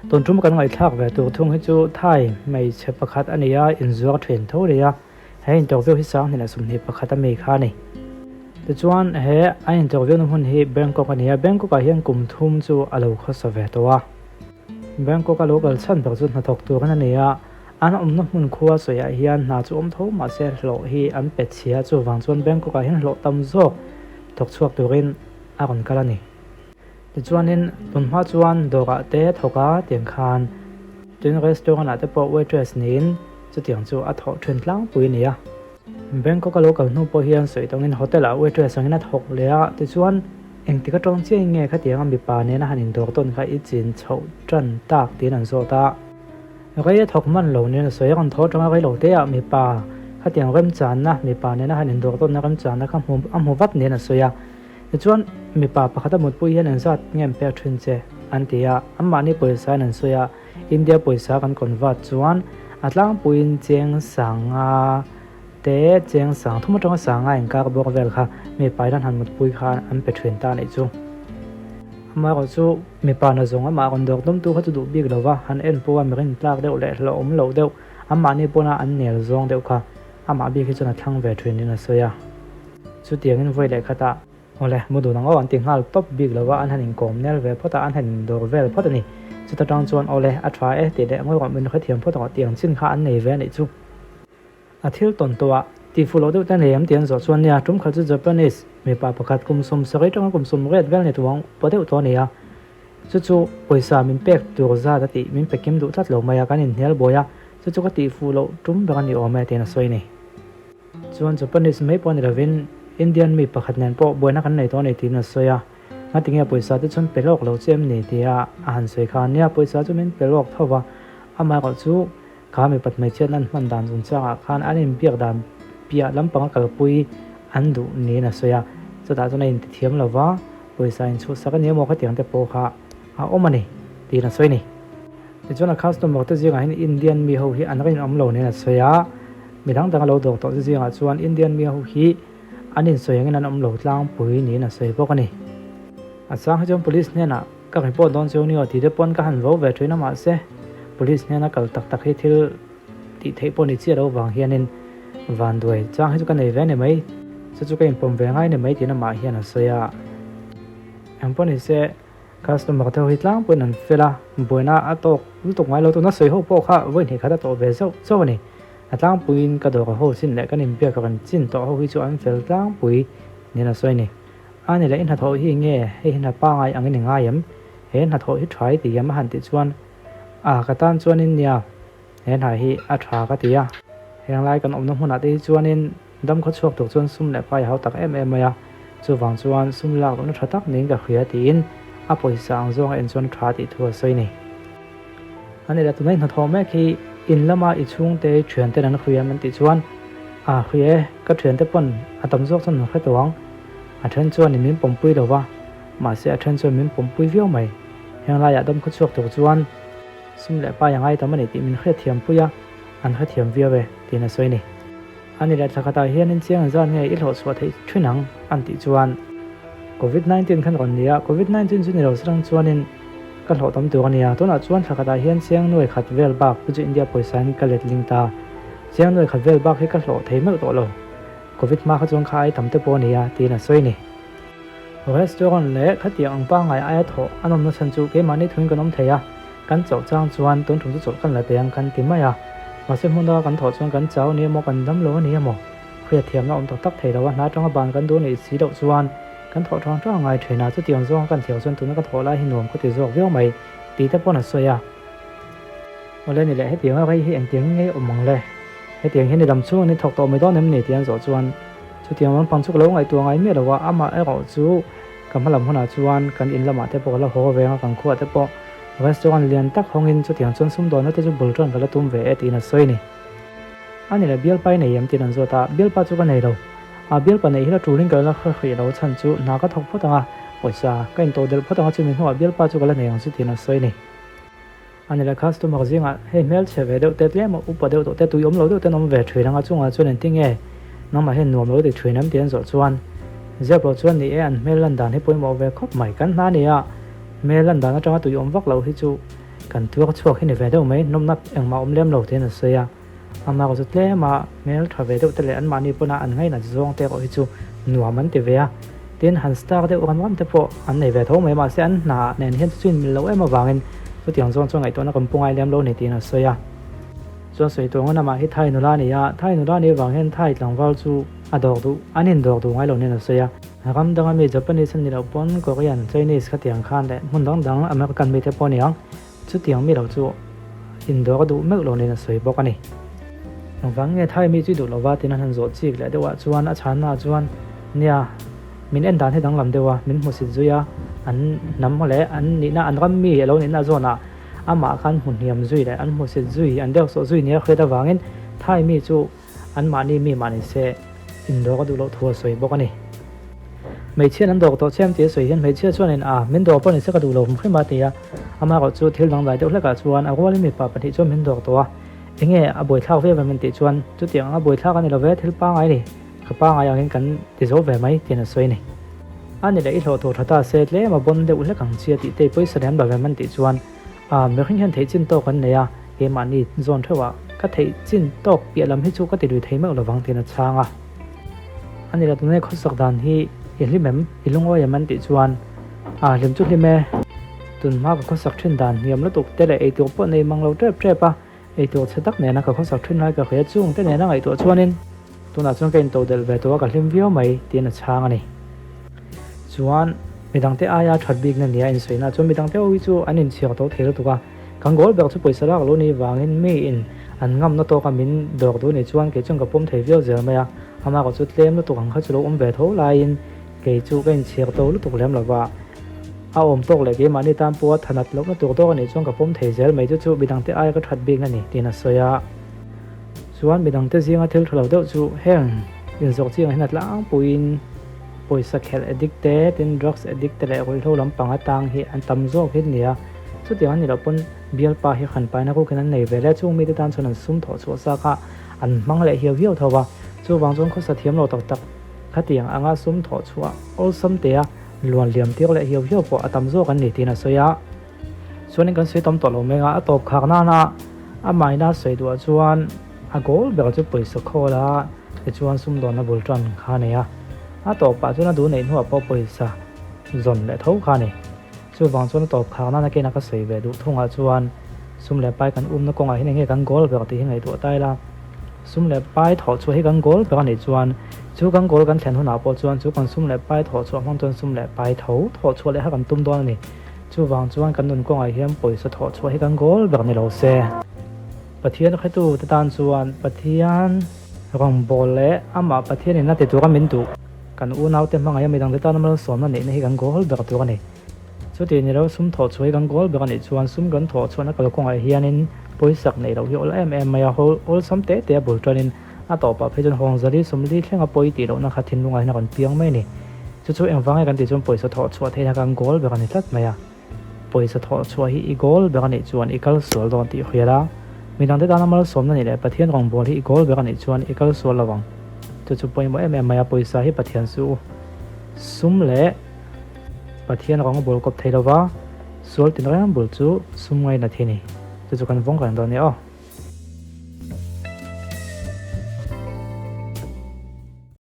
Tun tum kan ngaihthlak ve tur thung hi chu Thai hmeichhe pakhat a ni a, inzuar thin tho a ni a. He interview hi Sanghnih leh 21 a mi kha a ni. Tichuan he a interview na hmun hi Bangkok a ni a, Bangkok ah hian kum thum chu a lo khawsa ve tawh a. Bangkok a lo kal chhan ber chu hnathawk turin a ni a, an awmna hmun khua sawiah hian hna chu awm tho mahse hlawh hi an pe chhia chuvang chuan Bangkok ah hian hlawh tam zawk thawk chhuak turin a rawn kal a ni. Tichuanin tunhma chuan dawrah te thawk a tiang khan tin restaurant ah te pawh waitress niin chutiang chu a thawh thin tlangpui a ni a. Bangkok a lo kal hnu pawh hian sawi tawngin hotel ah waitress angin a thawk leh a, tichuan engtik atawng chiah nge khatianga mipa nena han indawr tawn kha i chin chhoh tan tak tiin an zawt a. Rei a thawk hman lo nen a sawi a rawn thaw atanga rei lo te ah mipa khatiang remchanna mipa nena han indawr tawnna remchanna kha hmu a hmu vat nen a sawi a. Tichuan, mipa pakhat a mutpui hian engzat nge an pek thin che? an ti a, anmahni pawisa in an sawi a, India pawisa kan convert chuan a tlangpuiin cheng sanga te cheng sang thum atanga sanga inkar bawk vel kha mipa in an han mutpui khan an pe thin ta a nih chu. Amaherawh chu mipa na zawng amah rawn dawr tumtu kha chu duh bik lo va, han en pawh a mirin tlak deuh leh hlauhawm loh deuh anmahni pawna an nel zawng deuh kha amah bik hi chuan a thlang ve thin in a sawi a. Chutiangin vawi leh khatah, Awle, mu dun ang aw an ti nghal tawp bik lo a, an han inkawm nel ve phawt a, an han indawr vel phawt a ni. Chuta tang chuan, Awle, a tha e tih leh ngawi rawh min hrethiam phawt rawh tih ang chin kha an nei ve a nih chu. A thil tawn tawhah, tihfuh loh deuh te nei em tih an zawh chuan nia, tum khat chu Japanese mipa pakhat kum 70 atanga kum 80 vel ni tuang upa deuh tawh a ni a. Chu chu pawisa min pek tur zat a tih min pe kim duh tlat lo mai a, kan inhnial buai a, chu chu ka tihfuh loh tum ber a ni awm e tiin a sawi a ni. Chuan Japanese mai pawh ni lovin Indian mi pakhat nen pawh buaina kan nei tawh a ni tiin a sawi a, ngatinge pawisa te chuan pe lawk lo che em ni tia a han sawi kha nia pawisa chu min pe lawk tho va, amaherawh chu kha mipat hmeichhiatna an hman dan chungchangah khan an inbiak dan piah lampanga kalpui an duh niin a sawi a, chutah chuan a intithiam lo va, pawisa inchhuhsak a ni emaw khatiang te pawh kha a awm a ni tiin a sawi a ni. Tichuan a customer te zingah hian Indian mi ho hi an rinawm lo niin a sawi a, mi dang dang a lo dawr tawh te zingah chuan Indian mi ho hi an insawi angin an awm lo tlangpui niin a sawi bawk a ni. A chang hi chuan police hnenah ka report dawn cheu ni aw tih te pawn ka han vo ve thin a mahse police hnena kal tak tak hi thil tih theih pawh ni chiah lo vang hianin vanduai chang hi chu ka nei ve a ni mai, chu chu ka inpawm ve ngai a ni mai tiin amah hian a sawi a. Engpawh ni se. Customer te ho hi tlangpuiin an fel a, buaina a tawk lutuk ngai lo tuna sawi ho pawh kha vawi hnih khat a tawh ve zauh zauh a ni. A tlangpuiin ka dawr ho chin leh kan inbiak rawn chin tawh ho hi chu an fel tlangpui niin a sawi a ni. A ni leh i hnathawh hi nge hei hi hna pangai angin i ngai em? He hnathawh hi tha i ti em a han tih chuan a ka tan chuanin nia he hna hi a tha ka ti a. Henglai kan awmna hmunah te hi chuanin Dam khaw chhuak tur chuan sum leh pai a hau tak em em mai a, chuvang chuan sum lak lohna tha tak niin ka hria tiin a pawisa ang zawng a en chuan tha tih thu a sawi ni. A ni le, tunah i hnathawh mek hi in lama i chhungte i thianten an hria em an tih chuan a hria e, ka thiante pawn a tam zawk chuan an hre tawh ang, a then chuan in min pawmpui lo va, mahse a then chuan min pawmpui viau mai, heng laiah dam khaw chhuak tur chuan sum leh pai a ngai tam a ni tih min hriatthiampui a, an hrethiam viau e tiin a sawi ni. A ni leh thla khatah hianin chiang zan nge i hlawh chhuah theih thin ang an tih chuan Covid 19 khan rawn ni a, Covid 19 chu ni lo serang chuanin ka hlawh tam tur a nia, tunah chuan thla khatah hian chiang nuai khat vel bak chu chu India pawisa in ka let ling ta, chiang nuai khat vel bak hi ka hlawh thei meuh tawh lo, Covid hma kha chuan kha ai tam te pawh a ni a tiin a sawi ni. Restaurant leh khatiang ang pangngai aia thawh an awmna chhan chu keimahni thuin kan awm thei a, kan chauh chang chuan tun tum chu chawlh kan la teh ang kan ti mai a, mahse hmun danga kan thawh chuan kan chau a ni emaw kan dam lo a ni emaw hriatthiamna awm tak tak thei lo a, hna atanga ban kan duh nih si loh chuan kan thawh ṭang ṭang ngai ṭhin a, chutiang zawnga kan thiam chuan tuna ka thawh lai hi nuam ka ti zawk viau mai tih te pawn a sawi a. Awle ni leh hetianga rei hi engtiang in ngei awm ang le? Hetiang hian i dam chhung an i thawk tawh mai dawn em ni tih an zawh chuan chutiang lampang chu ka lo ngaihtuah ngai miah lo a, amah erawh chu ka hma lam hunah chuan kan in lamah te pawh ka la haw veng a, kan khuah te pawh restaurant lian tak hawngin chutiang chuan sumdawnna te chu bul tan ka la tum ve e tiin a sawi a ni. A ni le, bialpa i nei em tiin an zawt a, bialpa chu ka nei lo. A bialpa neih hi la tulin ka la hre hrih lo chhan chu hna ka thawk phawt ang a, pawisa ka intodelh phawt ang a chumi hnuah bialpa chu ka la nei ang chu tiin a sawi a ni. A ni le, customer zingah hei hmelchhe ve deuh te tlem a upa deuh tawh te tui awm lo deuh ten awm ve thin ang a chungah chuan engtin nge nangmah hian nuam lo ti thin em tih an zawh chuan zep loh chuan ni e an hmel lan dan hi pawimawh ve khawp mai kan hna nia hmel lan dan atanga tui awm vak loh hi chu Kan tuar chhuak hi ni ve deuh mai, nawmna engmah awm lem lo tiin a sawi a. Amah chu tlem a, hmel tha ve deuh te leh anmahni pawna an ngainat zawng te erawh hi chu nuam an ti ve a. Tin, han star deuh ram ram te pawh an nei ve tho mai, mahse an hna nen hian chu chu inmil lo em avangin chutiang zawng chuan ngaihtuahna kan pu ngai lem lo a ni tiin a sawi a. Chuan sawi tur angin amah hi Thai nula a ni a, Thai nula a nih avang hian Thai tlangval chu a dawr duh, an indawr duh ngai lo nen a sawi a. Ram danga mi Japanese an ni loh pawn Korean, Chinese khatiang khan leh hmun dang dang American mite pawh a ni ang, chutiang mi lo chu indawr a duh meuh lo niin a sawi bawk a ni. Engvang nge Thai mi chu i duh lova tiin an han zawh chik leh deuh ah chuan a chhanna ah chuan nia min en dan hi danglam deuh a, min hmusit zui a, an hnam leh an nihna an ram mi a lo nihna zawnah amah khan hmu hniam zui leh an hmusit zui an deuhsawh zui nia hriat avangin Thai mi chu Anmahni mi mah ni se indawk a duh loh thu a sawi bawk a ni. Hmeichhiain an dawk tawh che em tih a sawi hian hmeichhia chuanin a, min dawk pawh ni se ka duh lo hrim hrim a ti a. Amaherawh chu thil dangdai deuh hlekah chuan a rualin mipa pahnih chuan min dawk tawh a, enge a buaithlak viau em an tih chuan chutiang anga buaithlak a ni lo ve, thil pangai a ni, ka pangai angin kan ti zo ve mai tiin a sawi a ni. A ni leh i hlawh tur tha ta se tlem a bawn deuh hlek ang chi a tih te i pawisa lem lo em an tih chuan A, mihring hian theih chin tawk an nei a, keimahni zawn theuhah ka theih chin tawk piah lam hi chu ka ti lui thei meuh lovang tiin a chhang a. A ni la tunge khawsak dan hi i hlim em, i lungawi em an tih chuan, A, hlim chu hlim e, tunhma ka khawsak thin dan hniam lutuk te leh eitur pawh nei mang lo tep tep a, eitur chhe tak nena ka khawsak thin lai ka hria chung te nena ngaihtuah chuanin tunah chuan ka intodelh ve tawh a ka hlim viau mai tiin a chhang a ni. Chuan midangte aia that bikna nia insawiina chuan midangte ho hi chu an inchhiar tawh thei lutuk a, kan goal ber chu pawisa lak lo ni vangin miin an ngamna tawka min dawr duh ni chuan kei chuan ka pawm thei viau zel mai a, amah erawh chu tlem lutuk ang kha chu lo awm ve tho laiin kei chu ka inchhiar to lutuk lem lo va, a awm tawk leh keimahni tan pawha thanat lohna tur tawk a nih chuan ka pawm thei zel mai chu chu midangte aia ka that bikna ni tiin a sawi a. Chuan midangte zinga thil tha lo deuh chu heng inzawk chiangah hian a tlangpuiin pawisa khelh addict te, tin drugs addict te leh ruihhlo lampang atang hi an tam zawk hi nia. Chutiang an nih loh pawn bialpa hi han paina rukin an nei ve le, chung mite tan chuan an sum thawh chhuah sa kha an hmang leh hiau hiau tho va. Chuvang chuan khawsa thiam lo tak tak khatiang anga sum thawh chhuah awlsam tea luan liam tir leh hiau hiau pawh a tam zawk an ni tiin a sawi a. Chuanin kan sawi tam tawh lo mai a, a tawp khak nana a maina sawi duhah chuan a goal ber chu pawisa khawl a, tichuan sumdawnna bul tan kha a nei a, a tawpah chuan a duh neih hnuah pawh pawisa zawn leh tho kha a ni. Chuvang chuan a tawp khak nana kena ka sawi ve duh thungah chuan sum leh pai kan umna kawngah hian enge kan goal ber tih hi ngaihtuah ta ila, Sum leh pai thawh chhuah hi kan goal ber a nih chuan chu kan goal kan thlen hunah pawh chuan chu kan sum leh pai thawh chhuah hmang chuan sum leh pai tho thawh chhuah leh kha kan tum dawn a ni. Chuvang chuan kan nun kawngah hian pawisa thawh chhuah hi kan goal ber ni lo se. Pathian hretu te tan chuan Pathian rawngbâwl leh amah Pathianin a ti tura min duh kan unaute hmangaih a midangte tana malsawmna neihna hi kan goal ber tur a ni. Chuti ni lo, sum thawh chhuah hi kan goal ber a nih chuan sum kan thawh chhuahna kalkawngah hianin pawisak neih loh hi awl em em mai a, awlsam teh teh a bul tanin a tawpah phei chuan hawng zali sawmli thlenga pawi tih lohna kha thinlungah hian a rawn piang mai a ni. Chu chu engvang nge kan tih chuan pawisa thawh chhuah theihna kan goal ber a ni tlat mai a. Pawisa thawh chhuah hi i goal ber a nih chuan i kal sual dawn tih hriat a, midangte tana malsawmna nih leh Pathian rawngbâwl hi i goal ber a nih chuan i kal sual lo ang. Chu chu pawimawh em em mai a, pawisa hi Pathian su sum leh. Pathian rawng a bul kawp thei lova, sual tin reng bul chu sum ngaina thi a ni. Chu chu kan vawng reng dawn nia aw.